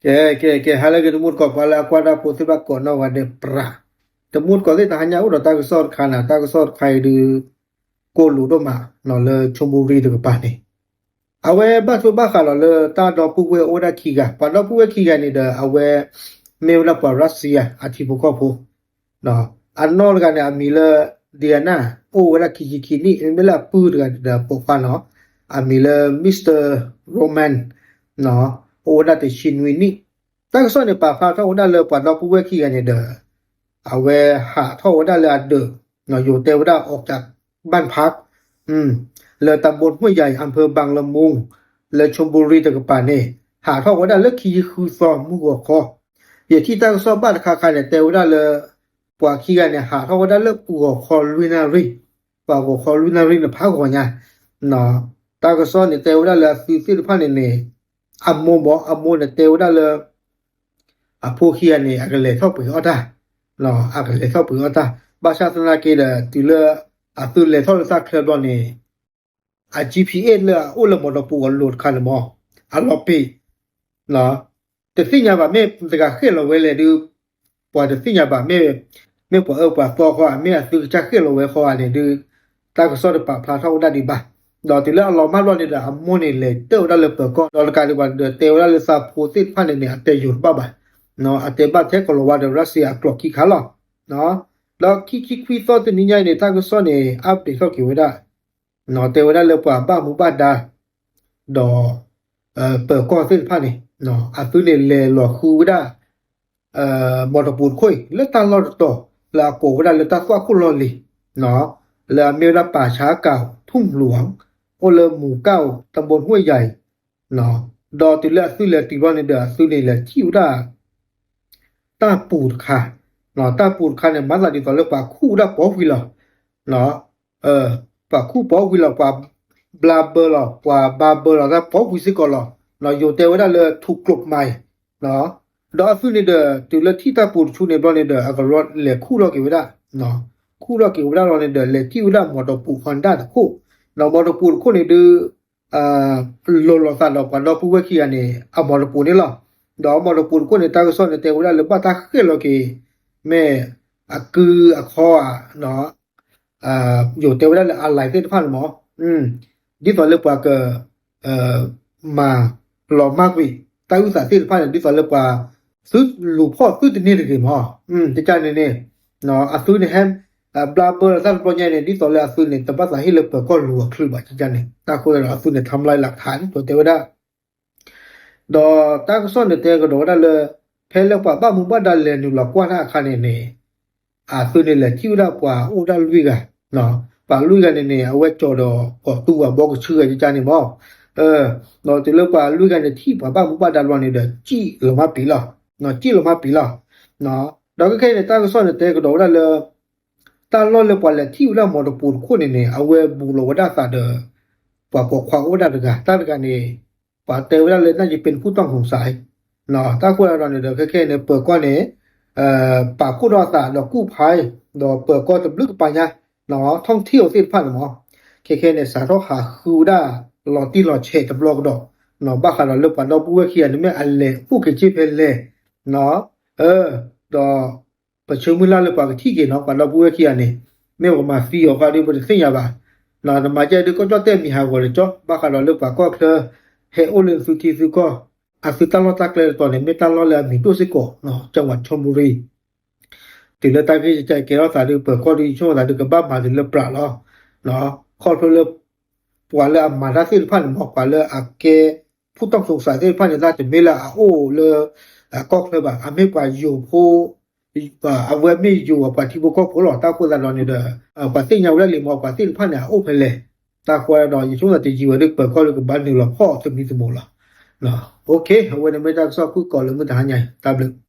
ကဲ ကဲ ကဲ ဟါလၢအဂ့ၤ တမူတကိး ပှၤလၢအကွၢ်တၢ်ဖိသ့ၣ်တဖၣ် ကိးနီၢ်ဂၤဒဲး ပြး တမူတကိးသ့ၣ် တဟါညါအိၣ်ဒီးတၢ်ကစီၣ်တခါန့ၣ် တၢ်ကစီၣ်တခါအံၤဒုး ကိၢ်လိာ်ဒိၣ်မးနီၤ လၢ ချူဘူရံ တကပၤန့ၣ် အဝဲဘၣ်ထွဲဘၣ်ဃးဒီးလၢတၢ်ဒီပုၢ်ဝဲၢ်အိၣ်ဝဲဒၣ်ခံဂၤ ပှၤဒီပုၢ်ဝဲၢ်ခံဂၤန့ၣ်ဒီး အဝဲ မ့ၢ်ဝဲဒၣ်ပှၤရၢစံယါ အထံဖိကီၢ်ဖိ အနီၢ်တဂၤန့ၣ် အမံၤလၢ Diana အိၣ်ဝဲဒၣ်ခံဆံခံနံၣ် မ့မ့ၢ်လၢအပုၢ်တဂၤန့ၣ်ဒီး ပိာ်ခွါနီၤ အမံၤလၢ Mister Roman နီၤ အိၣ်ဝဲဒၣ်တဆံနွံနံၣ် တၢ်ကစီၣ်န့ၣ် ပာ်ဖျါထီၣ်ဝဲဒၣ်လၢပှၤဒီပုၢ်ဝဲၢ်ခံဂၤန့ၣ်ဒီး အဝဲဟးထီၣ်ဝဲဒၣ်လၢအဒၢး ယိၤတဲဝဲဒၣ် အီကၠးဘၣ်ဖး လၢ ตำบลห้วยใหญ่ อำเภอบางละมุง လၢ ချူဘူရံ တကပၤန့ၣ် ဟးထီၣ်ဝဲဒၣ်လၢခံဆံဃုသီ မုၢ်ဂီၤခီ ယထံၣ်တၢ်ကစီၣ်ဘၣ်တခါခါန့ၣ် တဲဝဲဒၣ်လၢ ပှၤခံဂၤန့ၣ် ဟးထီၣ်ဝဲဒၣ်လၢပှၤဂီၤခီလွံၢ်နၣ်ရံၣ် ပှၤဂီၤခီလွံၢ်နၣ်ရံၣ်န့ၣ် ဖးဂီၤညါ တၢ်ကစီၣ်န့ၣ် တဲဝဲဒၣ်လၢအသုးသ့ၣ်တဖၣ်န့ၣ်န့ၣ် အမိၢ်မ့ၢ် အမိၢ်န့ၣ် တဲဝဲဒၣ်လၢ အဖိခံဂၤန့ၣ် အကလဲၤထီၣ်ပှ့ၤအီၣ်တၢ် အကလဲၤထီၣ်ပှ့ၤအီၣ်တၢ် ဘၣ်ဆၣ်သနာ်က့ဒီး တုၤလၢ အသုးလဲၤထီၣ်လၢတၢ်ချၢဘျီန့ၣ် အ G P S လၢအအိၣ်လၢမီၢ်တပူၤအလိၤတခါန့ၣ်မ့ၢ် အလီၤပ့ၤ တသ့ၣ်ညါဘၣ် မ့ၢ်တဂၤဃဲၣ်လီၤဝဲလဲၣ်ဒုး ပှၤတသ့ၣ်ညါဘၣ် မ့ၢ် မ့ၢ်ပှၤအၢပှၤသီဃီဧါ မ့ၢ်အသုကစၢ်ဃဲၣ်လီၤဝဲဃီဧါန့ၣ်ဒုး တၢ်ကစီၣ်တပာ်ဖျါထီၣ်ဝဲဒၣ်ဒံးဘၣ်. ဒီးတုၤလၢအလီၤမၢ်ဘျီန့ၣ်ဒီး အမိၢ်န့ၣ်လဲၤတၢၣ်ဝဲဒၣ်လၢပၢၤကီၢ် ဒီးတကးဒံးဘၣ်ဒီး တဲဝဲဒၣ်လၢသးဖိသ့ၣ်တဖၣ်န့ၣ်န့ၣ် အတဲယိၤတဘၣ်ဘၣ်. အတဲဘၣ်ထဲကီၤလၤဝါဒီး ရၢစံယါ အကျိာ်ခံခါလီၤ. ဒီးခံဆံခွံသီတနံၤညါအံၤန့ၣ် တၢ်ကစီၣ်န့ၣ် update ထီၣ်က့ၤဝဲဒၣ် တဲဝဲဒၣ်လၢပှၤဘၣ်မူဘၣ်ဒါ ဒီး ပၢၤကီၢ်သ့ၣ်တဖၣ်န့ၣ် အသုန့ၣ်လဲၤလီၤဃုဝဲဒၣ် မီၢ်တပူၤတခိၣ်အံၤ လၢတၢ်လီၢ်တတီၤ လၢအကိးဝဲဒၣ်လၢတၢ်သွၣ်ခိၣ်လီၢ်လံၤ လၢအမ့ၢ်ဝဲဒၣ် ပၢ်ဆါကၣ် ထူၣ်လူၤ အိၣ်လၢမူၤကၣ်အိၣ် တဘိၣ်ဟူၣ်ယၤအံၤ ဒီးတုၤလၢအသုလဲၤတုၤဘျီန့ၣ်ဒီး အသုန့ၣ်လဲၤထံၣ်ဝဲဒၣ် တၢ်ပူၤတခါ, တၢ်ပူၤတခါန့ၣ် မၤသးဒ်သိးလၢပှၤခူၣ်ဝဲဒၣ်ပိာ်ဝံၤလီၤ. ပှၤခူၣ်ပိာ်ဝံၤလီၤ ပှၤဘျါဘၢလီၤ ပှၤဘါဘၢလီၤတၢ်ပိာ်ဝံၤစ့ၢ်ကီးလီၤ. ယိၤတဲဝဲဒၣ်လၢ ထူကျိးမး ဒီးအသုန့ၣ်ဒီး တုၤလၢထံၣ်တၢ်ပူၤတဆူန့ၣ်ဘျီန့ၣ်ဒီး အကရီလဲၤခူၣ်ထီၣ်က့ၤဝဲဒၣ်, ခူၣ်ထီၣ်က့ၤဝဲဒၣ်လီၤန့ၣ်ဒီး လဲၤထံၣ်ဝဲဒၣ်မီၢ်တပူၤ Honda တခိၣ်, ဒီးမီၢ်တပူၤတခိၣ်န့ၣ်ဒုး လိၤလိာ်သးဒီးပှၤဒီပုၢ်ဝဲၢ်ခံဂၤန့ၣ် အမီၢ်တပူၤန့ၣ်လီၤ. ဒီးမီၢ်တပူၤတခိၣ်န့ၣ် တၢ်ကစီၣ်န့ၣ် တဲဝဲဒၣ်လၢဘၣ်တၢ်ဃဲၣ်လီၤက့ၤ မ့ၢ်အကုအခီဧါ ယိၤတဲဝဲဒၣ်လၢအလဲၤသ့ၣ်တဖၣ်န့ၣ်မး, ဒ်သိးလၢပှၤက မၤလီၤမၢ်ကွံာ် တၢ်အုၣ်သးသ့ၣ်တဖၣ်န့ၣ် ဒ်သိးလၢပှၤ သုလူၤဖီၣ်သုတန့ၢ်တဂ့ၤမး, ကကန့ၣ်န့ၣ် အသုန့ၣ်ဟဲ ဘျါဘၢလီၤတၢ်တဘျီညါန့ၣ် ဒ်သိးလၢအသုန့ၣ် တဘၣ်သးဟ့ၣ်လၢပၢၤကီၢ်လူၤအချုးဘၣ် ကကန့ၣ် တၢ်ဃိသတးဒီးအသုန့ၣ် ထါမလီလးထါန့ၣ် ယိၤတဲဝဲဒၣ် ဒီးတၢ်ကစီၣ်န့ၣ်တဲကဒီးဝဲဒၣ်လၢ ဖဲလၢပှၤဘၣ်မူဘၣ်ဒါလဲၤနုာ်လီၤကွၢ်တၢ်အခါန့ၣ်န့ၣ် အသုန့ၣ်လဲၤထံၣ်ဝဲဒၣ်ပှၤအိၣ်ဒၣ်လွံၢ်ဂၤ, ပှၤလွံၢ်ဂၤန့ၣ်န့ၣ် အဝဲကၠီၤဒီးကိးသူဝဲဘီကဆူဂၤကကန့ၣ်မး, ဒီးတုၤလၢပှၤလွံၢ်ဂၤန့ၣ်ထံၣ်ပှၤဘၣ်မူဘၣ်ဒါဘျီန့ၣ်ဒီး စံၣ်လီၤမၢ်ပံၤလီၤ, စံၣ်လီၤမၢ်ပံၤလီၤ. ဒီးခဲခဲအံၤန့ၣ် တၢ်ကစီၣ်န့ၣ်တဲကဒီးဝဲဒၣ်လၢ တၢ်လီၢ်လၢပှၤလဲၤထံၣ်ဝဲဒၣ်မီၢ်တပူၤတခိၣ်န့ၣ်န့ၣ် အဝဲဘူးလီၤဝဲဒၣ်သးဒီး ပှၤပိာ်ခွါအိၣ်ဝဲဒၣ်တဂၤ, တၢ်တဂၤန့ၣ် ပှၤတဲဝဲဒၣ်လၢ น่าจะเป็นผู้ต้องสงสัย တၢ်ဃိသတးဒီးန့ၣ်ဒီး ခဲခဲအံၤန့ၣ် ပၢၤကီၢ်န့ၣ် ပာ်ဖှိၣ်ထီၣ်အသးဒီးကူၣ်ဖး ဒီးပၢၤကီၢ်တဘျုးကပၤညါ ท่องเที่ยวသ့ၣ်တဖၣ်န့ၣ်မး ခဲခဲန့ၣ် စးထီၣ်ဟးဃုဝဲဒၣ် လီၤတံၢ်လီၤဆဲးတဘျီကဒီး ဘၣ်ဃးဒီးလၢပှၤဒီပုၢ်ဝဲၢ်ခံဂၤန့ၣ် မ့ၢ်အလဲၤအိၣ်က့ၤက့ၤဖဲလဲၣ် ဒီး ပဆၢမုၢ်လၢ်လၢပှၤကထံၣ်က့ၤနီၤ ပှၤဒီပုၢ်ဝဲၢ်ခံဂၤန့ၣ် မ့ၢ်ပကမၤသံအီၤဃီဒီး ပတသ့ၣ်ညါဘၣ်. နမၤကဲဒုးကီၢ်ကၠီၣ်တဲၣ်မံၤဟးဂီၤတကၠီ ဘၣ်ဃးဒီးလၢပှၤကီၢ်ချၢ ဟဲအိၣ်လၢသုထံသုကီၢ် အသုတၢ်လီၢ်တၢ်ကျဲတတီၤန့ၣ် မ့ၢ်တၢ်လီၢ်လၢအမံၤဒိၣ်စ့ၢ်ကီး ကၠီၣ်ဝါ ချီဘူရံ တုၤလၢတၢ်ဂ့ၢ်ကဲထီၣ်သးဒုး ပၢၤကီၢ်ဒုး ယဆိကမိၣ်သးဒုး ကဘၣ်မၤတုၤလၢပြးလီၤ. ခီဖျိလၢ ပှၤလၢအမၤတၢ်သ့ၣ်တဖၣ်န့ၣ်မး ပှၤလၢအကဲ ผู้ต้องสงสัยသ့ၣ်တဖၣ်န့ၣ် တမ့ၢ်လၢအအိၣ်လၢ ကီၢ်ချၢဘၣ် အမ့ၢ်ပှၤယိၤဖိ အဝဲမ့ၢ်ယိၤအပှၤထံဖိကီၢ်ဖိလီၤ. တၢ်ဃိသတးဒီးန့ၣ်ဒီး ပှၤသ့ၣ်ညါဝဲဒၣ်လံမး ပှၤသ့ၣ်တဖၣ်န့ၣ် အအိၣ်ဖဲလဲၣ်. တၢ်ဃိသတးဒီး ယဆိကမိၣ်သးတယံာ်ဝဲဒၣ် ပၢၤကီၢ်လၢကဘၣ်နုာ်လီၤဖီၣ်သမံသမိးလီၤ. အဝဲန့ၣ်မ့ၢ်တၢ်ကစီၣ်ဖုၣ်ကိာ်လၢမုၢ်တဟါညါအံၤ တၢ်ဘျုး